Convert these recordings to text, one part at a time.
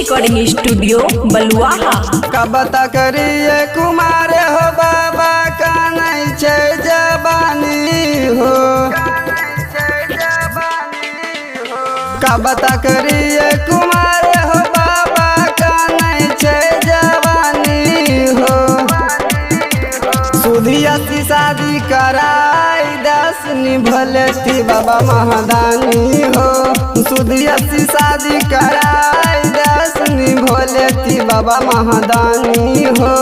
Recording studio बलुआहा। कब तक करिए कुमार हो बाबा, कानै छै जवानी हो। कब तक करिए कुमार हो बाबा, कानै छै जवानी हो। सुधिया सी शादी कराई दसनी भले बाबा महादानी हो। सुधिया सी शादी कराई दसनी भोले बाबा महादानी हो।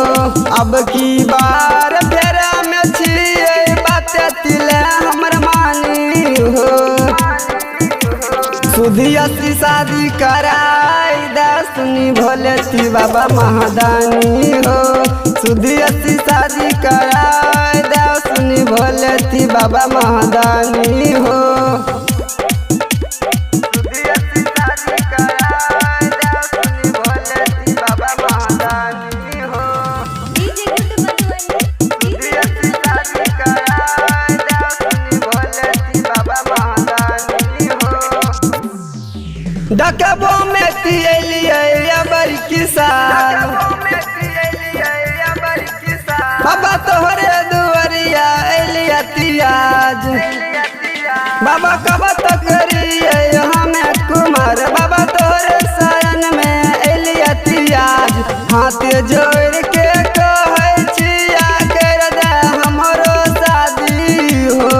अब की बार फेरा में छियै बात तिले हमर मानी हो। सुधिया सी शादी कराई दसनी भोले बाबा महादानी हो। सुधिया सी शादी कराई दसनी भोले बाबा महादानी हो। सुधिया सी शादी कराई दसनी भोले बाबा महादानी हो। डीजे गुड मधुबनी, सुधिया सी शादी कराई दसनी भोले बाबा महादानी हो। डकबो में तियलियै अबर किसान, बाबा तोहरे दुआरिया एलिया तियाज। बाबा कब तक करियै हमें कुमार, बाबा तोहरे शरण में एलिया तियाज। हाथ जोड़ के कहै छिया कर दे हमरो शादी हो।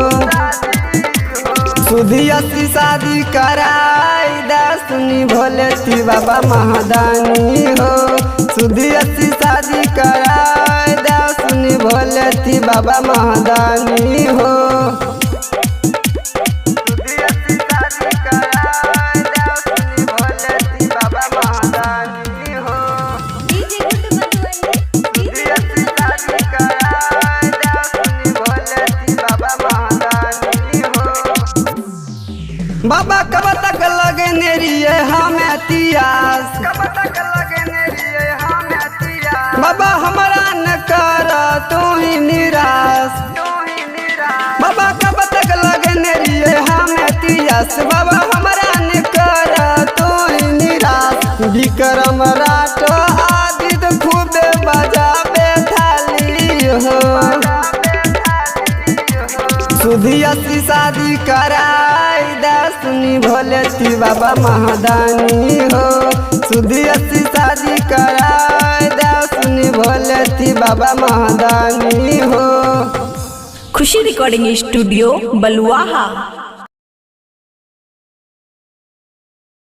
सुधिया सी शादी कराई दसनी भोले बाबा महादानी हो। सुधिया सी शादी कराई दसनी भोले बाबा महादानी हो। सुधिया सी शादी कराई दसनी भोले बाबा महादानी हो। डीजे गुड मधुबनी, सुधिया सी शादी कराई दसनी भोले बाबा महादानी हो। बाबा कब तक लगने रिये हमें तियास, कब तक लगने रिये हमें तियास। बाबा हमरा न कर तू ही निराश, बाबा कब तक लगने रिये हमें तियास। बाबा हमरा न कर तू ही निराश। विक्रम राठो आदित खूबे बजाबे थाली हो। सुधिया सी शादी कराई दसनी भोले बाबा महादानी हो। सुधिया सी शादी कराई दसनी भोले बाबा महादानी हो। खुशी रिकॉर्डिंग स्टूडियो बलुआहा।